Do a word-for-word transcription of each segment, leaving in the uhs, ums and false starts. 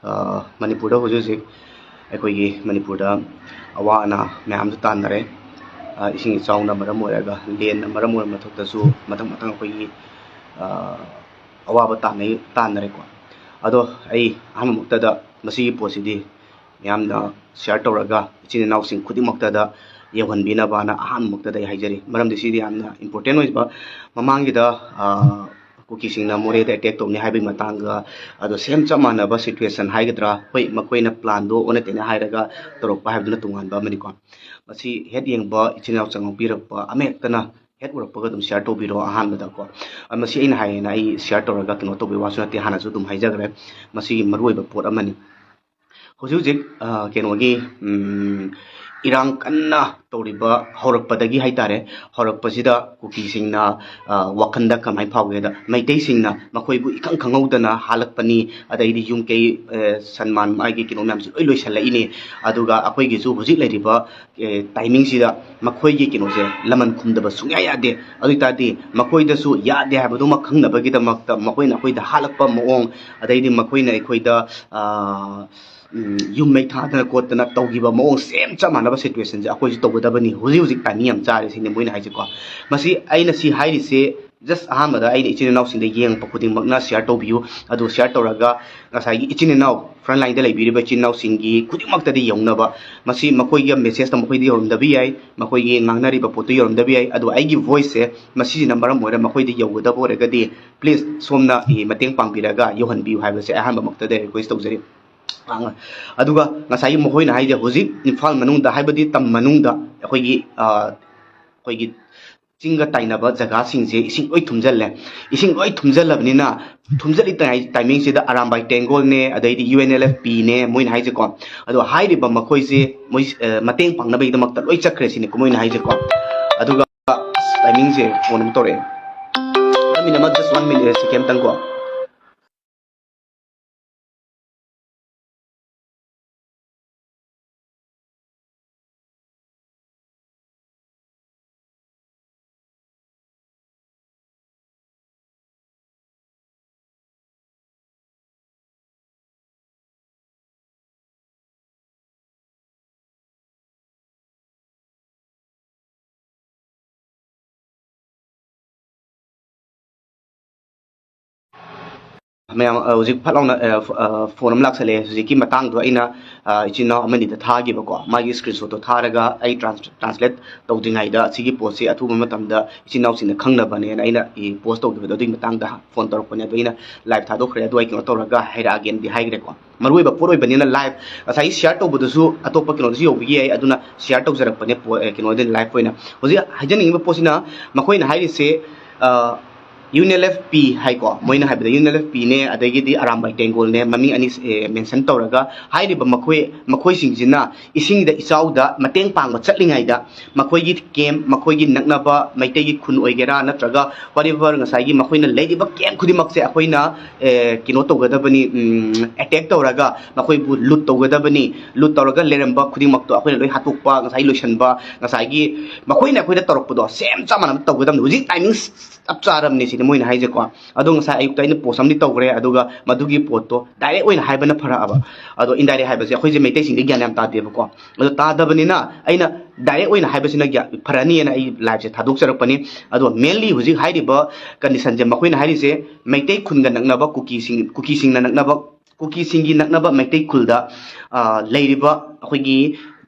ꯑ, ꯃꯅꯤꯄꯨꯔꯗ ꯍꯧꯖꯤꯛ ꯍꯧꯖꯤꯛ ꯑꯩꯈꯣꯏꯒꯤ ꯃꯅꯤꯄꯨꯔꯗ ꯑꯋꯥ ꯑꯅꯥ ꯃꯌꯥꯝꯁꯨ ꯇꯥꯟꯅꯔꯦ꯫ ꯑ, ꯏꯁꯤꯡ ꯏꯆꯥꯎꯅ ꯃꯔꯝ ꯑꯣꯏꯔꯒ, ꯂꯦꯟꯅ ꯃꯔꯝ ꯑꯣꯏꯔꯒ, ꯃꯊꯛꯇꯁꯨ ꯃꯊꯪ ꯃꯊꯪ ꯑꯩꯈꯣꯏꯒꯤ, ꯑ, ꯑꯋꯥꯕ ꯇꯥꯟꯅꯩ, ꯇꯥꯟꯅꯔꯦꯀꯣ꯫ ꯑꯗꯣ ꯑꯩ ꯑꯍꯥꯟꯕꯃꯛꯇꯗ ꯃꯁꯤꯒꯤ ꯄꯣꯠꯁꯤꯗꯤ ꯃꯌꯥꯝꯅ share ꯇꯧꯔꯒ ꯏꯆꯤꯟ ꯏꯅꯥꯎꯁꯤꯡ ꯈꯨꯗꯤꯡꯃꯛꯇꯗ ꯌꯧꯍꯟꯕꯤꯅꯕꯅ ꯑꯍꯥꯟꯕꯃꯛꯇꯗ ꯑꯩ ꯍꯥꯏꯖꯔꯤ꯫ ꯃꯔꯝꯗꯤ ꯁꯤꯗꯤ ꯌꯥꯝꯅ important ꯑꯣꯏꯕ, ꯃꯃꯥꯡꯒꯤꯗ, ꯑ, ꯀꯨꯀꯤꯁꯤꯡꯅ ꯃꯣꯔꯦꯗ attack ꯇꯧꯅꯤ ꯍꯥꯏꯕꯒꯤ ꯃꯇꯥꯡꯒ, ꯑꯗꯣ same ꯆꯞ ꯃꯥꯟꯅꯕ situation ꯍꯥꯏꯒꯗ꯭ꯔꯥ, ꯍꯣꯏ, ꯃꯈꯣꯏꯅ planꯗꯣ ꯑꯣꯟꯅ ꯇꯩꯅ ꯍꯥꯏꯔꯒ ꯇꯧꯔꯛꯄ ꯍꯥꯏꯕꯗꯨꯅ ꯇꯣꯉꯥꯟꯕ ꯑꯃꯅꯤꯀꯣ꯫ ꯃꯁꯤ ꯍꯦꯛ ꯌꯦꯡꯕ ꯏꯆꯤꯟ ꯏꯅꯥꯎ ꯆꯪꯉꯛꯄꯤꯔꯛꯄ ꯑꯃ ꯍꯦꯛꯇꯅ ꯍꯦꯛ ꯎꯔꯛꯄꯒ ꯑꯗꯨꯝ share ꯇꯧꯕꯤꯔꯣ ꯑꯍꯥꯟꯕꯗꯀꯣ꯫ ꯑ, ꯃꯁꯤ ꯑꯩꯅ ꯍꯥꯏꯌꯦꯅ ꯑꯩ share ꯇꯧꯔꯒ ꯀꯩꯅꯣ ꯇꯧꯕꯒꯤ ꯋꯥꯁꯨ ꯅꯠꯇꯦ, ꯍꯥꯟꯅꯁꯨ ꯑꯗꯨꯝ ꯍꯥꯏꯖꯈ꯭ꯔꯦ, ꯃꯁꯤꯒꯤ ꯃꯔꯨꯑꯣꯏꯕ ꯄꯣꯠ ꯑꯃꯅꯤ꯫ ꯍꯧꯖꯤꯛ ꯍꯧꯖꯤꯛ, ꯑ, ꯀꯩꯅꯣꯒꯤ, ꯎꯝ, ꯏꯔꯥꯡ ꯀꯟꯅ ꯇꯧꯔꯤꯕ ꯍꯧꯔꯛꯄꯗꯒꯤ ꯍꯥꯏꯇꯥꯔꯦ, ꯍꯧꯔꯛꯄꯁꯤꯗ ꯀꯨꯀꯤꯁꯤꯡꯅ, ꯑ, ꯋꯥꯈꯜꯗ ꯀꯃꯥꯏꯅ ꯐꯥꯎꯒꯦꯗ, ꯃꯩꯇꯩꯁꯤꯡꯅ ꯃꯈꯣꯏꯕꯨ ꯏꯈꯪ ꯈꯪꯍꯧꯗꯅ ꯍꯥꯠꯂꯛꯄꯅꯤ, ꯑꯗꯩꯗꯤ ꯌꯨꯝ ꯀꯩ, ꯑ, ꯁꯟ ꯃꯥꯟ ꯃꯥꯒꯤ ꯀꯩꯅꯣ ꯃꯌꯥꯝꯁꯤ ꯂꯣꯏ ꯂꯣꯏꯁꯤꯜꯂꯛꯏꯅꯤ꯫ ꯑꯗꯨꯒ ꯑꯩꯈꯣꯏꯒꯤꯁꯨ ꯍꯧꯖꯤꯛ ꯂꯩꯔꯤꯕ, ꯑ, timingꯁꯤꯗ ꯃꯈꯣꯏꯒꯤ ꯀꯩꯅꯣꯁꯦ ꯂꯃꯟ ꯈꯨꯝꯗꯕ ꯁꯨꯡꯌꯥ ꯌꯥꯗꯦ꯫ ꯑꯗꯨ ꯑꯣꯏ ꯇꯥꯔꯗꯤ ꯃꯈꯣꯏꯗꯁꯨ ꯌꯥꯗꯦ ꯍꯥꯏꯕꯗꯨꯃ ꯈꯪꯅꯕꯒꯤꯗꯃꯛꯇ ꯃꯈꯣꯏꯅ ꯑꯩꯈꯣꯏꯗ ꯍꯥꯠꯂꯛꯄ ꯃꯑꯣꯡ, ꯑꯗꯩꯗꯤ ꯃꯈꯣꯏꯅ ꯑꯩꯈꯣꯏꯗ, ꯑ, ꯎꯝ, ꯌꯨꯝ ꯃꯩ ꯊꯥꯗꯅ ꯈꯣꯠꯇꯅ ꯇꯧꯈꯤꯕ ꯃꯑꯣꯡ same ꯆꯞ ꯃꯥꯟꯅꯕ situationꯁꯦ ꯑꯩꯈꯣꯏꯁꯨ ꯇꯧꯒꯗꯕꯅꯤ꯫ ꯍꯧꯖꯤꯛ ꯍꯧꯖꯤꯛ timing ꯌꯥꯝ ꯆꯥꯔꯦ ꯁꯤꯅꯤ ꯃꯣꯏꯅ ꯍꯥꯏꯁꯦꯀꯣ꯫ ꯃꯁꯤ ꯑꯩꯅ ꯁꯤ ꯍꯥꯏꯔꯤꯁꯦ just ꯑꯍꯥꯟꯕꯗ ꯑꯩꯅ ꯏꯆꯤꯟ ꯏꯅꯥꯎꯁꯤꯡꯗ ꯌꯦꯡꯉꯛꯄ ꯈꯨꯗꯤꯡꯃꯛꯅ share ꯇꯧꯕꯤꯌꯨ꯫ ꯑꯗꯨ share ꯇꯧꯔꯒ ꯉꯁꯥꯏꯒꯤ ꯏꯆꯤꯟ ꯏꯅꯥꯎ front lineꯗ ꯂꯩꯕꯤꯔꯤꯕ ꯏꯆꯤꯟ ꯏꯅꯥꯎꯁꯤꯡꯒꯤ ꯈꯨꯗꯤꯡꯃꯛꯇꯗꯤ ꯌꯧꯅꯕ, ꯃꯁꯤ ꯃꯈꯣꯏꯒꯤ messageꯇ ꯃꯈꯣꯏꯗ ꯌꯧꯔꯝꯗꯕ ꯌꯥꯏ, ꯃꯈꯣꯏꯒꯤ ꯉꯥꯡꯅꯔꯤꯕ ꯄꯣꯠꯇꯨ ꯌꯧꯔꯝꯗꯕ ꯌꯥꯏ, ꯑꯗꯨ ꯑꯩꯒꯤ voiceꯁꯦ ꯃꯁꯤꯁꯤꯅ ꯃꯔꯝ ꯑꯣꯏꯔꯒ ꯃꯈꯣꯏꯗ ꯌꯧꯒꯗꯕ ꯑꯣꯏꯔꯒꯗꯤ please ꯁꯣꯝꯅ, ꯑꯦ, ꯃꯇꯦꯡ ꯄꯥꯡꯕꯤꯔꯒ ꯌꯧꯍꯟꯕꯤꯌꯨ ꯍꯥꯏꯕꯁꯦ ꯑꯍꯥꯟꯕꯃꯛꯇꯗ request ꯇꯧꯖꯔꯤ꯫ ꯑꯗꯨꯒ ꯉꯁꯥꯏꯒꯤ ꯃꯈꯣꯏꯅ ꯍꯥꯏꯁꯦ ꯍꯧꯖꯤꯛ ꯏꯝꯐꯥꯜ ꯃꯅꯨꯡꯗ, ꯍꯥꯏꯕꯗꯤ ꯇꯝ ꯃꯅꯨꯡꯗ ꯑꯩꯈꯣꯏꯒꯤ, ꯑ, ꯑꯩꯈꯣꯏꯒꯤ ꯆꯤꯡꯒ ꯇꯥꯏꯅꯕ ꯖꯒꯥꯁꯤꯡꯁꯦ ꯏꯁꯤꯡ ꯂꯣꯏ ꯊꯨꯝꯖꯤꯜꯂꯦ꯫ ꯏꯁꯤꯡ ꯂꯣꯏ ꯊꯨꯝꯖꯤꯜꯂꯕꯅꯤꯅ, ꯊꯨꯝꯖꯤꯜꯂꯤ ꯇꯥꯏ-, timingꯁꯤꯗ ꯑꯔꯥꯝꯕꯥꯏ ꯇꯦꯡꯒꯣꯜꯅꯦ, ꯑꯗꯩꯗꯤ UNLFPꯅꯦ ꯃꯣꯏꯅ ꯍꯥꯏꯁꯦꯀꯣ꯫ ꯑꯗꯣ ꯍꯥꯏꯔꯤꯕ ꯃꯈꯣꯏꯁꯦ ꯃꯣꯏ, ꯑ, ꯃꯇꯦꯡ ꯄꯥꯡꯅꯕꯒꯤꯗꯃꯛꯇ ꯂꯣꯏ ꯆꯠꯈ꯭ꯔꯦ ꯁꯤꯅꯤꯀꯣ ꯃꯣꯏꯅ ꯍꯥꯏꯁꯦꯀꯣ꯫ ꯑꯗꯨꯒ ꯑꯁ, timingꯁꯦ phone ꯑꯃ ꯇꯧꯔꯛꯑꯦ꯫ One minute ꯑꯃ, just one minute, second ꯇꯪꯀꯣ꯫ ꯃꯌꯥꯝ, ꯑ, ꯍꯧꯖꯤꯛ ꯐꯠ ꯂꯥꯎꯅ, ꯑ, ꯐ-, ꯑ, ꯐꯣꯟ ꯑꯃ ꯂꯥꯛꯁꯜꯂꯛꯑꯦ꯫ ꯍꯧꯖꯤꯛꯀꯤ ꯃꯇꯥꯡꯗꯣ ꯑꯩꯅ, ꯑ, ꯏꯆꯤꯟ ꯏꯅꯥꯎ ꯑꯃꯅꯤꯗ ꯊꯥꯈꯤꯕꯀꯣ, ꯃꯥꯒꯤ ꯁ꯭ꯀ꯭ꯔꯤꯟ ꯁꯣꯠꯇꯣ ꯊꯥꯔꯒ ꯑꯩ ꯇ꯭ꯔꯥꯟꯁ-, ꯇ꯭ꯔꯥꯟꯁꯂꯦꯠ ꯇꯧꯗ꯭ꯔꯤꯉꯩꯗ ꯁꯤꯒꯤ ꯄꯣꯠꯁꯤ ꯑꯊꯨꯕ ꯃꯇꯝꯗ ꯏꯆꯤꯟ ꯏꯅꯥꯎꯁꯤꯡꯅ ꯈꯪꯅꯕꯅꯦꯅ ꯑꯩꯅ ꯏ-, ꯄꯣꯁ ꯇꯧꯈꯤꯕꯗꯣ, ꯑꯗꯨꯒꯤ ꯃꯇꯥꯡꯗ ꯐꯣꯟ ꯇꯧꯔꯛꯄꯅꯦ꯫ ꯑꯗꯣ ꯑꯩꯅ ꯂꯥꯏꯚ ꯊꯥꯗꯣꯛꯈ꯭ꯔꯦ, ꯑꯗꯨ ꯑꯩ ꯀꯩꯅꯣ ꯇꯧꯔꯒ ꯍꯥꯏꯔꯛꯑꯒꯦꯅꯗꯤ ꯍꯥꯏꯈ꯭ꯔꯦꯀꯣ꯫ ꯃꯔꯨꯑꯣꯏꯕ ꯄꯣꯠ ꯑꯣꯏꯕꯅꯤꯅ ꯂꯥꯏꯚ ꯉꯁꯥꯏꯒꯤ ꯁꯤꯌꯥꯔ ꯇꯧꯕꯗꯁꯨ ꯑꯇꯣꯞꯄ ꯀꯩꯅꯣꯗꯁꯨ ꯌꯧꯕ ꯌꯥꯏ, ꯑꯗꯨꯅ ꯁꯤꯌꯥꯔ ꯇꯧꯖꯔꯛꯄꯅꯦ꯫ ꯄꯣ-, ꯑꯦ, ꯀꯩꯅꯣꯗ ꯂꯥꯏꯚ ꯑꯣꯏꯅ ꯍꯧꯖꯤꯛ ꯍꯥꯏꯖꯅꯤꯡꯉꯤꯕ ꯄꯣꯠꯁꯤꯅ, ꯃꯈꯣꯏꯅ ꯍꯥꯏꯔꯤꯁꯦ, ꯑ, U N L F P ꯍꯥꯏꯀꯣ, ꯃꯣꯏꯅ ꯍꯥꯏꯕꯗ ꯌꯨ ꯑꯦꯟ ꯑꯦꯜ ꯑꯦꯐ ꯄꯤꯅꯦ, ꯑꯗꯒꯤꯗꯤ ꯑꯔꯥꯝꯕꯥꯏ ꯇꯦꯡꯒꯣꯜꯅꯦ, ꯃꯃꯤꯡ ꯑꯅꯤ, ꯑꯦ, ꯃꯦꯟꯁꯟ ꯇꯧꯔꯒ ꯍꯥꯏꯔꯤꯕ ꯃꯈꯣꯏ, ꯃꯈꯣꯏꯁꯤꯡꯁꯤꯅ ꯏꯁꯤꯡꯗ ꯏꯆꯥꯎꯗ ꯃꯇꯦꯡ ꯄꯥꯡꯕ ꯆꯠꯂꯤꯉꯩꯗ ꯃꯈꯣꯏꯒꯤ ꯀꯦꯝꯞ, ꯃꯈꯣꯏꯒꯤ ꯅꯛꯅꯕ ꯃꯩꯇꯩꯒꯤ ꯈꯨꯟ ꯑꯣꯏꯒꯦꯔꯥ, ꯅꯠꯇ꯭ꯔꯒ whatever ꯉꯁꯥꯏꯒꯤ ꯃꯈꯣꯏꯅ ꯂꯩꯔꯤꯕ ꯀꯦꯝꯞ ꯈꯨꯗꯤꯡꯃꯛꯁꯦ ꯑꯩꯈꯣꯏꯅ, ꯑꯦ, ꯀꯩꯅꯣ ꯇꯧꯒꯗꯕꯅꯤ, ꯎꯝ, ꯑꯦꯇꯦꯛ ꯇꯧꯔꯒ ꯃꯈꯣꯏꯕꯨ ꯂꯨꯠ ꯇꯧꯒꯗꯕꯅꯤ꯫ ꯂꯨꯠ ꯇꯧꯔꯒ ꯂꯩꯔꯝꯕ ꯈꯨꯗꯤꯡꯃꯛꯇꯣ ꯑꯩꯈꯣꯏꯅ ꯂꯣꯏ ꯍꯥꯠꯇꯣꯛꯄ, ꯉꯁꯥꯏ ꯂꯣꯏꯁꯤꯟꯕ, ꯉꯁꯥꯏꯒꯤ ꯃꯈꯣꯏꯅ ꯑꯩꯈꯣꯏꯗ ꯇꯧꯔꯛꯄꯗꯣ ꯁꯦꯝ ꯆꯞ ꯃꯥꯟꯅꯕ ꯇꯧꯒꯗꯕꯅꯤ꯫ ꯍꯧꯖꯤꯛ ꯇꯥꯏꯃꯤꯡ ꯆꯞ ꯆꯥꯔꯕꯅꯤ ꯁꯤꯅꯤ ꯃꯣꯏꯅ ꯍꯥꯏꯁꯦꯀꯣ꯫ ꯑꯗꯣ ꯉꯁꯥꯏ ꯑꯌꯨꯛꯇ ꯑꯩꯅ ꯄꯣꯁ ꯑꯃꯗꯤ ꯇꯧꯈ꯭ꯔꯦ, ꯑꯗꯨꯒ ꯃꯗꯨꯒꯤ ꯄꯣꯠꯇꯣ ꯗꯥꯏꯔꯦꯛ ꯑꯣꯏꯅ ꯍꯥꯏꯕꯅ ꯐꯔꯛꯑꯕ꯫ ꯑꯗꯣ ꯏꯟꯗꯥꯏꯔꯦꯛ ꯍꯥꯏꯕꯁꯦ ꯑꯩꯈꯣꯏꯁꯦ ꯃꯩꯇꯩꯁꯤꯡꯗꯤ ꯒ꯭ꯌꯥꯟ ꯌꯥꯝ ꯇꯥꯗꯦꯕꯀꯣ꯫ ꯑꯗꯣ ꯇꯥꯗꯕꯅꯤꯅ ꯑꯩꯅ ꯗꯥꯏꯔꯦꯛ ꯑꯣꯏꯅ ꯍꯥꯏꯕꯁꯤꯅ ꯒ꯭ꯌꯥ-, ꯐꯔꯅꯤꯅ ꯑꯩ ꯂꯥꯏꯚꯁꯦ ꯊꯥꯗꯣꯛꯆꯔꯛꯄꯅꯤ꯫ ꯑꯗꯣ ꯃꯦꯟꯂꯤ ꯍꯧꯖꯤꯛ ꯍꯥꯏꯔꯤꯕ ꯀꯟꯗꯤꯁꯟꯁꯦ, ꯃꯈꯣꯏꯅ ꯍꯥꯏꯔꯤꯁꯦ ꯃꯩꯇꯩ ꯈꯨꯟꯒ ꯅꯛꯅꯕ ꯀꯨꯀꯤꯁꯤꯡ, ꯀꯨꯀꯤꯁꯤꯡꯅ ꯅꯛꯅꯕ, ꯀꯨꯀꯤꯁꯤꯡꯒꯤ ꯅꯛꯅꯕ ꯃꯩꯇꯩ ꯈꯨꯜꯗ, ꯑ, ꯂꯩꯔꯤꯕ ꯑꯩꯈꯣꯏꯒꯤ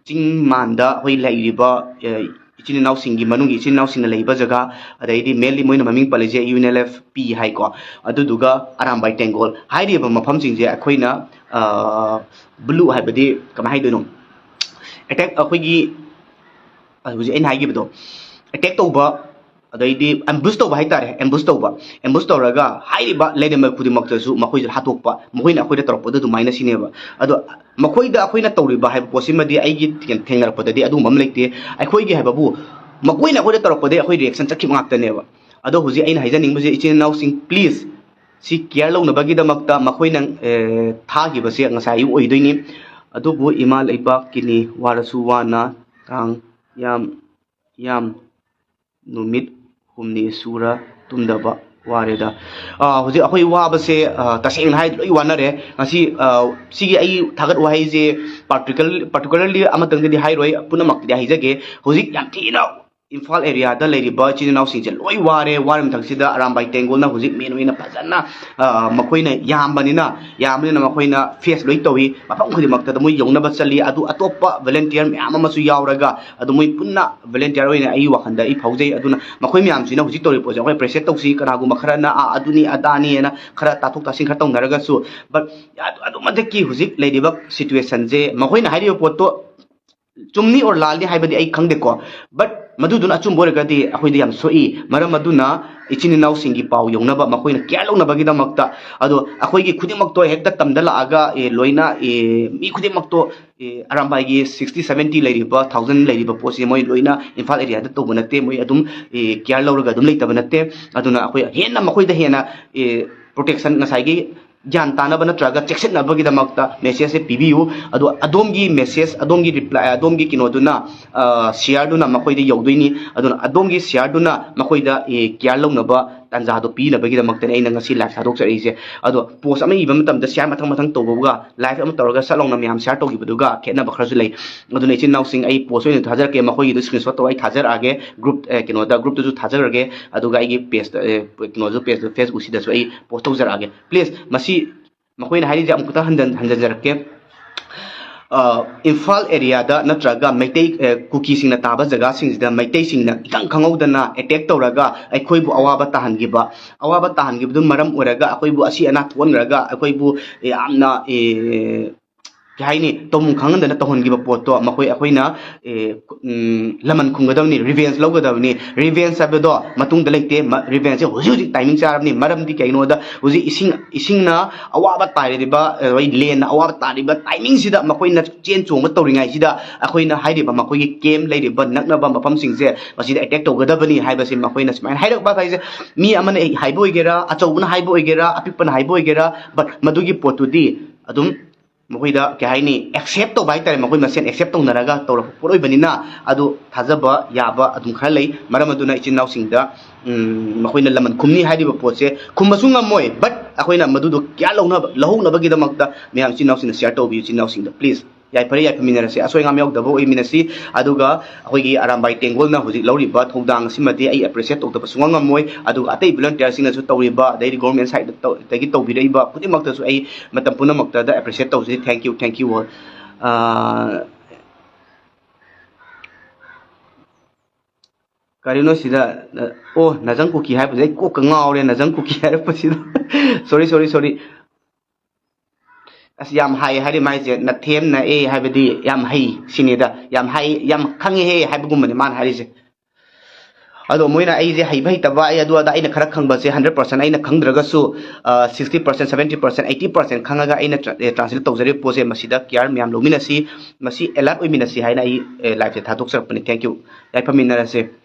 ꯆꯤꯡ ꯃꯥꯟꯗ ꯑꯩꯈꯣꯏ ꯂꯩꯔꯤꯕ, ꯑ, ꯏꯆꯤꯟ ꯏꯅꯥꯎꯁꯤꯡꯒꯤ ꯃꯅꯨꯡꯒꯤ ꯏꯆꯤꯟ ꯏꯅꯥꯎꯁꯤꯡꯅ ꯂꯩꯕ ꯖꯒꯥ, ꯑꯗꯩꯗꯤ ꯃꯦꯟꯂꯤ ꯃꯣꯏꯅ ꯃꯃꯤꯡ ꯄꯜꯂꯤꯁꯦ U N L F P ꯍꯥꯏꯀꯣ, ꯑꯗꯨꯗꯨꯒ ꯑꯔꯥꯝꯕꯥꯏ ꯇꯦꯡꯒꯣꯜ ꯍꯥꯏꯔꯤꯕ ꯃꯐꯝꯁꯤꯡꯁꯦ ꯑꯩꯈꯣꯏꯅ, ꯑ, ꯕ꯭ꯂꯨ ꯍꯥꯏꯕꯗꯤ ꯀꯃꯥꯏꯅ ꯍꯥꯏꯗꯣꯏꯅꯣ, ꯑꯦꯇꯦꯛ ꯑꯩꯈꯣꯏꯒꯤ, ꯑ, ꯍꯧꯖꯤꯛ ꯑꯩꯅ ꯍꯥꯏꯈꯤꯕꯗꯣ, ꯑꯦꯇꯦꯛ ꯇꯧꯕ, ꯑꯗꯩꯗꯤ ꯑꯦꯝꯕꯨꯁ ꯇꯧꯕ ꯍꯥꯏꯇꯥꯔꯦ, ꯑꯦꯝꯕꯨꯁ ꯇꯧꯕ, ꯑꯦꯝꯕꯨꯁ ꯇꯧꯔꯒ ꯍꯥꯏꯔꯤꯕ ꯂꯩꯔꯝꯕ ꯈꯨꯗꯤꯡꯃꯛꯇꯁꯨ ꯃꯈꯣꯏꯁꯨ ꯍꯥꯠꯇꯣꯛꯄ, ꯃꯈꯣꯏꯅ ꯑꯩꯈꯣꯏꯗ ꯇꯧꯔꯛꯄꯗ ꯑꯗꯨꯃꯥꯏꯅ ꯁꯤꯅꯦꯕ꯫ ꯑꯗꯣ ꯃꯈꯣꯏꯗ ꯑꯩꯈꯣꯏꯅ ꯇꯧꯔꯤꯕ ꯍꯥꯏꯕ ꯄꯣꯠꯁꯤꯃꯗꯤ ꯑꯩꯒꯤ ꯊꯦꯡ-, ꯊꯦꯡꯅꯔꯛꯄꯗꯗꯤ ꯑꯗꯨꯒꯨꯝꯕ ꯑꯃ ꯂꯩꯇꯦ꯫ ꯑꯩꯈꯣꯏꯒꯤ ꯍꯥꯏꯕꯕꯨ ꯃꯈꯣꯏꯅ ꯑꯩꯈꯣꯏꯗ ꯇꯧꯔꯛꯄꯗꯒꯤ ꯑꯩꯈꯣꯏ ꯔꯤꯌꯦꯛꯁꯟ ꯆꯠꯈꯤꯕ ꯉꯥꯛꯇꯅꯦꯕ꯫ ꯑꯗꯣ ꯍꯧꯖꯤꯛ ꯑꯩꯅ ꯍꯥꯏꯖꯅꯤꯡꯕꯁꯦ, ꯏꯆꯤꯟ ꯏꯅꯥꯎꯁꯤꯡ, ꯄ꯭ꯂꯤꯖ, ꯁꯤ ꯀꯤꯌꯔ ꯂꯧꯅꯕꯒꯤꯗꯃꯛꯇ ꯃꯈꯣꯏꯅ, ꯑꯦ, ꯊꯥꯈꯤꯕꯁꯦ ꯉꯁꯥꯏ ꯑꯌꯨꯛ ꯑꯣꯏꯗꯣꯏꯅꯤ꯫ ꯑꯗꯨꯕꯨ ꯏꯃꯥ ꯂꯩꯕꯥꯛꯀꯤꯅꯤ, ꯋꯥꯔꯁꯨ ꯋꯥꯅ ꯇꯥꯡ ꯌꯥꯝ, ꯌꯥꯝ ꯅꯨꯃꯤꯠ ꯍꯨꯝꯅꯤ ꯁꯨꯔ ꯇꯨꯝꯗꯕ ꯋꯥꯔꯦꯗ꯫ ꯑ, ꯍꯧꯖꯤꯛ ꯑꯩꯈꯣꯏ ꯋꯥꯕꯁꯦ, ꯑ, ꯇꯁꯦꯡꯅ ꯍꯥꯏꯔꯗꯤ ꯂꯣꯏ ꯋꯥꯅꯔꯦ꯫ ꯉꯁꯤ, ꯑ, ꯁꯤꯒꯤ ꯑꯩ ꯊꯥꯒꯠ ꯋꯥꯍꯩꯁꯦ ꯄꯥꯔꯇꯤꯀꯜ-, ꯄꯥꯔꯇꯤꯀꯨꯂꯔꯂꯤ ꯑꯃꯇꯪꯗꯗꯤ ꯍꯥꯏꯔꯣꯏ, ꯄꯨꯝꯅꯃꯛꯇꯗꯤ ꯍꯥꯏꯖꯒꯦ꯫ ꯍꯧꯖꯤꯛ ꯌꯥꯝ ꯊꯤꯅ ꯏꯝꯐꯥꯜ ꯑꯦꯔꯤꯌꯥꯗ ꯂꯩꯔꯤꯕ ꯏꯆꯤꯟ ꯏꯅꯥꯎꯁꯤꯡꯁꯦ ꯂꯣꯏ ꯋꯥꯔꯦ꯫ ꯋꯥꯔꯕ ꯃꯊꯛꯁꯤꯗ ꯑꯔꯥꯝꯕꯥꯏ ꯇꯦꯡꯒꯣꯜꯅ ꯍꯧꯖꯤꯛ ꯃꯦꯟ ꯑꯣꯏꯅ ꯐꯖꯅ, ꯑ, ꯃꯈꯣꯏꯅ ꯌꯥꯝꯕꯅꯤꯅ, ꯌꯥꯝꯕꯅꯤꯅ ꯃꯈꯣꯏꯅ ꯐꯦꯁ ꯂꯣꯏ ꯇꯧꯏ꯫ ꯃꯐꯝ ꯈꯨꯗꯤꯡꯃꯛꯇꯗ ꯃꯣꯏ ꯌꯧꯅꯕ ꯆꯠꯂꯤ꯫ ꯑꯗꯨ ꯑꯇꯣꯞꯄ ꯚꯣꯂꯟꯇꯤꯌꯔ ꯃꯌꯥꯝ ꯑꯃꯁꯨ ꯌꯥꯎꯔꯒ ꯑꯗꯨ ꯃꯣꯏ ꯄꯨꯟꯅ ꯚꯣꯂꯟꯇꯤꯌꯔ ꯑꯣꯏꯅ ꯑꯩꯒꯤ ꯋꯥꯈꯜꯗ ꯑꯩ ꯐꯥꯎꯖꯩ꯫ ꯑꯗꯨꯅ ꯃꯈꯣꯏ ꯃꯌꯥꯝꯁꯤꯅ ꯍꯧꯖꯤꯛ ꯇꯧꯔꯤꯕ ꯄꯣꯠꯁꯦ ꯑꯩꯈꯣꯏ ꯑꯦꯄ꯭ꯔꯤꯁꯤꯌꯦꯠ ꯇꯧꯁꯤ꯫ ꯀꯅꯥꯒꯨꯝꯕ ꯈꯔꯅ "ꯑꯥ, ꯑꯗꯨꯅꯤ ꯑꯗꯥꯅꯤꯅ" ꯈꯔ ꯇꯥꯊꯣꯛ ꯇꯥꯁꯤꯟ ꯈꯔ ꯇꯧꯅꯔꯒꯁꯨ, ꯕꯠ ꯑꯗꯨ, ꯑꯗꯨꯛ ꯃꯊꯛꯀꯤ ꯍꯧꯖꯤꯛ ꯂꯩꯔꯤꯕ ꯁꯤꯆꯨꯋꯦꯁꯟꯁꯦ ꯃꯈꯣꯏꯅ ꯍꯥꯏꯔꯤꯕ ꯄꯣꯠꯇꯣ ꯆꯨꯝꯅꯤ ꯑꯣꯔ ꯂꯥꯜꯂꯤ ꯍꯥꯏꯕꯗꯤ ꯑꯩ ꯈꯪꯗꯦꯀꯣ, ꯕꯠ ꯃꯗꯨꯗꯨꯅ ꯑꯆꯨꯝꯕ ꯑꯣꯏꯔꯒꯗꯤ ꯑꯩꯈꯣꯏꯗ ꯌꯥꯝ ꯁꯣꯛꯏ꯫ ꯃꯔꯝ ꯑꯗꯨꯅ ꯏꯆꯤꯟ ꯏꯅꯥꯎꯁꯤꯡꯒꯤ ꯄꯥꯎ ꯌꯧꯅꯕ, ꯃꯈꯣꯏꯅ ꯀꯤꯌꯔ ꯂꯧꯅꯕꯒꯤꯗꯃꯛꯇ, ꯑꯗꯣ ꯑꯩꯈꯣꯏꯒꯤ ꯈꯨꯗꯤꯡꯃꯛꯇꯣ ꯍꯦꯛꯇ ꯇꯝꯗ ꯂꯥꯛꯑꯒ, ꯑꯦ, ꯂꯣꯏꯅ, ꯑꯦ, ꯃꯤ ꯈꯨꯗꯤꯡꯃꯛꯇꯣ, ꯑꯦ, ꯑꯔꯥꯝꯕꯥꯏꯒꯤ ꯁꯤꯛꯁꯇꯤ ꯁꯕꯦꯟꯇꯤ ꯂꯩꯔꯤꯕ, ꯊꯥꯎꯖꯟ ꯂꯩꯔꯤꯕ ꯄꯣꯠꯁꯤ ꯃꯣꯏ ꯂꯣꯏꯅ ꯏꯝꯐꯥꯜ ꯑꯦꯔꯤꯌꯥꯗ ꯇꯧꯕ ꯅꯠꯇꯦ꯫ ꯃꯣꯏ ꯑꯗꯨꯝ, ꯑꯦ, ꯀꯤꯌꯔ ꯂꯧꯔꯒ ꯑꯗꯨꯝ ꯂꯩꯇꯕ ꯅꯠꯇꯦ꯫ ꯑꯗꯨꯅ ꯑꯩꯈꯣꯏ ꯍꯦꯟꯅ ꯃꯈꯣꯏꯗ ꯍꯦꯟꯅ, ꯑꯦ, ꯄ꯭ꯔꯣꯇꯦꯛꯁꯟ, ꯉꯁꯥꯏꯒꯤ ꯒ꯭ꯌꯥꯟ ꯇꯥꯅꯕ ꯅꯠꯇ꯭ꯔꯒ ꯆꯦꯛꯁꯤꯟꯅꯕꯒꯤꯗꯃꯛꯇ ꯃꯦꯁꯦꯖꯁꯦ ꯄꯤꯕꯤꯌꯨ꯫ ꯑꯗꯣ ꯑꯗꯣꯝꯒꯤ ꯃꯦꯁꯦꯖ, ꯑꯗꯣꯝꯒꯤ ꯔꯤꯄ꯭ꯂꯥꯏ, ꯑꯗꯣꯝꯒꯤ ꯀꯩꯅꯣꯗꯨꯅ, ꯑ, ꯁꯤꯌꯥꯔꯗꯨꯅ ꯃꯈꯣꯏꯗ ꯌꯧꯗꯣꯏꯅꯤ꯫ ꯑꯗꯨꯅ ꯑꯗꯣꯝꯒꯤ ꯁꯤꯌꯥꯔꯗꯨꯅ ꯃꯈꯣꯏꯗ, ꯑꯦ, ꯀꯤꯌꯔ ꯂꯧꯅꯕ ꯇꯥꯟꯖꯥꯗꯣ ꯄꯤꯅꯕꯒꯤꯗꯃꯛꯇꯅꯤ ꯑꯩꯅ ꯉꯁꯤ ꯂꯥꯏꯚ ꯊꯥꯗꯣꯛꯆꯔꯛꯏꯁꯦ꯫ ꯑꯗꯣ ꯄꯣꯁ ꯑꯃ ꯏꯕ ꯃꯇꯝꯗ ꯁꯤꯌꯥꯔ ꯃꯊꯪ ꯃꯊꯪ ꯇꯧꯕꯒ ꯂꯥꯏꯚ ꯑꯃ ꯇꯧꯔꯒ ꯁꯠ ꯂꯥꯎꯅ ꯃꯌꯥꯝ ꯁꯤꯌꯥꯔ ꯇꯧꯈꯤꯕꯗꯨꯒ ꯈꯦꯠꯅꯕ ꯈꯔꯁꯨ ꯂꯩ꯫ ꯑꯗꯨꯅ ꯏꯆꯤꯟ ꯏꯅꯥꯎꯁꯤꯡ, ꯑꯩ ꯄꯣꯁ ꯑꯣꯏꯅ ꯊꯥꯖꯔꯛꯀꯦ, ꯃꯈꯣꯏꯒꯤꯗꯨ ꯁ꯭ꯀ꯭ꯔꯤꯟꯁꯣꯠ ꯇꯧꯔꯒ ꯑꯩ ꯊꯥꯖꯔꯛꯑꯒꯦ꯫ ꯒ꯭ꯔꯨꯞ, ꯑꯦ, ꯀꯩꯅꯣꯗ, ꯒ꯭ꯔꯨꯞꯇꯁꯨ ꯊꯥꯖꯔꯒꯦ, ꯑꯗꯨꯒ ꯑꯩꯒꯤ ꯄꯦꯖꯇ, ꯑꯦ, ꯀꯩꯅꯣꯁꯨ, ꯄꯦꯖꯇ, ꯐꯦꯁꯕꯨꯛꯁꯤꯗꯁꯨ ꯑꯩ ꯄꯣꯁ ꯇꯧꯖꯔꯛꯑꯒꯦ꯫ ꯄ꯭ꯂꯤꯖ, ꯃꯁꯤ ꯃꯈꯣꯏꯅ ꯍꯥꯏꯔꯤꯁꯦ ꯑꯃꯨꯛꯇ ꯍꯟꯖꯟ-, ꯍꯟꯖꯟꯖꯔꯛꯀꯦ꯫ ꯑ, ꯏꯝꯐꯥꯜ ꯑꯦꯔꯤꯌꯥꯗ ꯅꯠꯇ꯭ꯔꯒ ꯃꯩꯇꯩ, ꯑ, ꯀꯨꯀꯤꯁꯤꯡꯅ ꯇꯥꯕ ꯖꯒꯥꯁꯤꯡꯁꯤꯗ ꯃꯩꯇꯩꯁꯤꯡꯅ ꯏꯈꯪ ꯈꯪꯍꯧꯗꯅ ꯑꯦꯇꯦꯛ ꯇꯧꯔꯒ ꯑꯩꯈꯣꯏꯕꯨ ꯑꯋꯥꯕ ꯇꯥꯍꯟꯈꯤꯕ, ꯑꯋꯥꯕ ꯇꯥꯍꯟꯈꯤꯕꯗꯨꯅ ꯃꯔꯝ ꯑꯣꯏꯔꯒ ꯑꯩꯈꯣꯏꯕꯨ ꯑꯁꯤ ꯑꯅꯥ ꯊꯣꯛꯍꯟꯈ꯭ꯔꯒ ꯑꯩꯈꯣꯏꯕꯨ ꯌꯥꯝꯅ, ꯑꯦ, ꯀꯩ ꯍꯥꯏꯅꯤ, ꯇꯧꯐꯝ ꯈꯪꯍꯟꯗꯅ ꯇꯧꯍꯟꯈꯤꯕ ꯄꯣꯠꯇꯣ ꯃꯈꯣꯏ, ꯑꯩꯈꯣꯏꯅ, ꯑꯦ, ꯎꯝ, ꯂꯃꯟ ꯈꯨꯝꯒꯗꯕꯅꯤ, ꯔꯤꯚꯦꯟꯖ ꯂꯧꯒꯗꯕꯅꯤ꯫ ꯔꯤꯚꯦꯟꯖ ꯍꯥꯏꯕꯗꯣ ꯃꯇꯨꯡꯗ ꯂꯩꯇꯦ꯫ ꯃ-, ꯔꯤꯚꯦꯟꯖꯁꯦ ꯍꯧꯖꯤꯛ ꯍꯧꯖꯤꯛ ꯇꯥꯏꯃꯤꯡ ꯆꯥꯔꯕꯅꯤ꯫ ꯃꯔꯝꯗꯤ ꯀꯩꯒꯤꯅꯣꯗ ꯍꯧꯖꯤꯛ ꯏꯁꯤꯡ, ꯏꯁꯤꯡꯅ ꯑꯋꯥꯕ ꯇꯥꯔꯤꯕ, ꯑ, ꯂꯦꯟꯅ ꯑꯋꯥꯕ ꯇꯥꯔꯤꯕ ꯇꯥꯏꯃꯤꯡꯁꯤꯗ ꯃꯈꯣꯏꯅ ꯆꯦꯟ ꯆꯣꯡꯕ ꯇꯧꯔꯤꯉꯩꯁꯤꯗ ꯑꯩꯈꯣꯏꯅ ꯍꯥꯏꯔꯤꯕ ꯃꯈꯣꯏꯒꯤ ꯀꯦꯝ ꯂꯩꯔꯤꯕ ꯅꯛꯅꯕ ꯃꯐꯝꯁꯤꯡꯁꯦ ꯃꯁꯤꯗ ꯑꯦꯇꯦꯛ ꯇꯧꯒꯗꯕꯅꯤ ꯍꯥꯏꯕꯁꯤ ꯃꯈꯣꯏꯅ ꯁꯨꯃꯥꯏꯅ ꯍꯥꯏꯔꯛꯄ ꯍꯥꯏꯁꯦ, ꯃꯤ ꯑꯃꯅ ꯍꯥꯏꯕ ꯑꯣꯏꯒꯦꯔꯥ, ꯑꯆꯧꯕꯅ ꯍꯥꯏꯕ ꯑꯣꯏꯒꯦꯔꯥ, ꯑꯄꯤꯛꯄꯅ ꯍꯥꯏꯕ ꯑꯣꯏꯒꯦꯔꯥ, ꯕꯠ ꯃꯗꯨꯒꯤ ꯄꯣꯠꯇꯨꯗꯤ ꯑꯗꯨꯝ ꯃꯈꯣꯏꯗ, ꯀꯩ ꯍꯥꯏꯅꯤ, ꯑꯦꯛꯁꯦꯞ ꯇꯧꯕ ꯍꯥꯏꯇꯥꯔꯦ, ꯃꯈꯣꯏ ꯃꯁꯦꯟ ꯑꯦꯛꯁꯦꯞ ꯇꯧꯅꯔꯒ ꯇꯧꯔꯛꯄ ꯄꯣꯠ ꯑꯣꯏꯕꯅꯤꯅ ꯑꯗꯨ ꯊꯥꯖꯕ ꯌꯥꯕ ꯑꯗꯨꯝ ꯈꯔ ꯂꯩ꯫ ꯃꯔꯝ ꯑꯗꯨꯅ ꯏꯆꯤꯟ ꯏꯅꯥꯎꯁꯤꯡꯗ, ꯎꯝ, ꯃꯈꯣꯏꯅ ꯂꯃꯟ ꯈꯨꯝꯅꯤ ꯍꯥꯏꯔꯤꯕ ꯄꯣꯠꯁꯦ ꯈꯨꯝꯕꯁꯨ ꯉꯝꯃꯣꯏ, ꯕꯠ ꯑꯩꯈꯣꯏꯅ ꯃꯗꯨꯗꯣ ꯀꯤꯌꯔ ꯂꯧꯅꯕ, ꯂꯧꯍꯧꯅꯕꯒꯤꯗꯃꯛꯇ ꯃꯌꯥꯝ ꯏꯆꯤꯟ ꯏꯅꯥꯎꯁꯤꯡꯅ ꯁꯤꯌꯔ ꯇꯧꯕꯤꯌꯨ, ꯏꯆꯤꯟ ꯏꯅꯥꯎꯁꯤꯡꯗ ꯄ꯭ꯂꯤꯖ꯫ ꯌꯥꯏꯐꯔꯦ, ꯌꯥꯏꯐꯃꯤꯟꯅꯔꯁꯤ, ꯑꯁꯣꯏ ꯑꯉꯥꯝ ꯌꯥꯎꯗꯕ ꯑꯣꯏꯃꯤꯟꯅꯁꯤ꯫ ꯑꯗꯨꯒ ꯑꯩꯈꯣꯏꯒꯤ ꯑꯔꯥꯝꯕꯥꯏ ꯇꯦꯡꯒꯣꯜꯅ ꯍꯧꯖꯤꯛ ꯂꯧꯔꯤꯕ ꯊꯧꯗꯥꯡ ꯑꯁꯤꯃꯗꯤ ꯑꯩ ꯑꯦꯄ꯭ꯔꯤꯁꯤꯌꯦꯠ ꯇꯧꯗꯕ ꯁꯨꯡꯉꯝ ꯉꯝꯃꯣꯏ꯫ ꯑꯗꯨꯒ ꯑꯇꯩ ꯚꯣꯂꯨꯟꯇꯤꯌꯔꯁꯤꯡꯅꯁꯨ ꯇꯧꯔꯤꯕ, ꯑꯗꯩꯗꯤ ꯒꯣꯔꯃꯦꯟ ꯁꯥꯏꯠꯇꯒꯤ ꯇꯧꯕꯤꯔꯛꯏꯕ ꯈꯨꯗꯤꯡꯃꯛꯇꯁꯨ ꯑꯩ ꯃꯇꯝ ꯄꯨꯝꯅꯃꯛꯇꯗ ꯑꯦꯄ꯭ꯔꯤꯁꯤꯌꯦꯠ ꯇꯧꯖꯩ꯫ Thank you, thank you all. ꯀꯔꯤꯅꯣ ꯁꯤꯗ? ꯑꯣ, ꯅꯖꯪ ꯀꯨꯀꯤ ꯍꯥꯏꯕꯁꯦ ꯑꯩ ꯀꯣꯛꯀ ꯉꯥꯎꯔꯦ, ꯅꯖꯪ ꯀꯨꯀꯤ ꯍꯥꯏꯔꯛꯄꯁꯤꯗ꯫ Sorry, sorry, sorry. ꯑꯁ, ꯌꯥꯝ ꯍꯥꯏ ꯍꯥꯏꯔꯤꯕ ꯍꯥꯏꯁꯦ, ꯅꯊꯦꯝꯅ ꯑꯦ ꯍꯥꯏꯕꯗꯤ ꯌꯥꯝ ꯍꯩ ꯁꯤꯅꯤꯗ, ꯌꯥꯝ ꯍꯥꯏ, ꯌꯥꯝ ꯈꯪꯉꯦꯍꯦ ꯍꯥꯏꯕꯒꯨꯝꯕꯅꯤ ꯃꯥꯅ ꯍꯥꯏꯔꯤꯁꯦ꯫ ꯑꯗꯣ ꯃꯣꯏꯅ ꯑꯩꯁꯦ ꯍꯩꯕ ꯍꯩꯇꯕ, ꯑꯩ ꯑꯗꯨ ꯑꯗꯥ ꯑꯩꯅ ꯈꯔ ꯈꯪꯕꯁꯦ ꯍꯟꯗ꯭ꯔꯦꯠ ꯄꯥꯔꯁꯦꯟ ꯑꯩꯅ ꯈꯪꯗ꯭ꯔꯒꯁꯨ, sixty percent, seventy percent, eighty percent ꯈꯪꯉꯒ ꯑꯩꯅ ꯇ꯭ꯔꯥꯟꯁꯂꯦꯠ ꯇꯧꯖꯔꯤꯕ ꯄꯣꯠꯁꯦ, ꯃꯁꯤꯗ ꯀꯤꯌꯥꯔ ꯃꯌꯥꯝ ꯂꯧꯃꯤꯟꯅꯁꯤ, ꯃꯁꯤ ꯑꯦꯂꯔꯠ ꯑꯣꯏꯃꯤꯟꯅꯁꯤ ꯍꯥꯏꯅ ꯑꯩ ꯂꯥꯏꯐꯁꯦ ꯊꯥꯗꯣꯛꯆꯔꯛꯄꯅꯤ꯫ Thank you. ꯌꯥꯏꯐꯃꯤꯟꯅꯔꯁꯦ꯫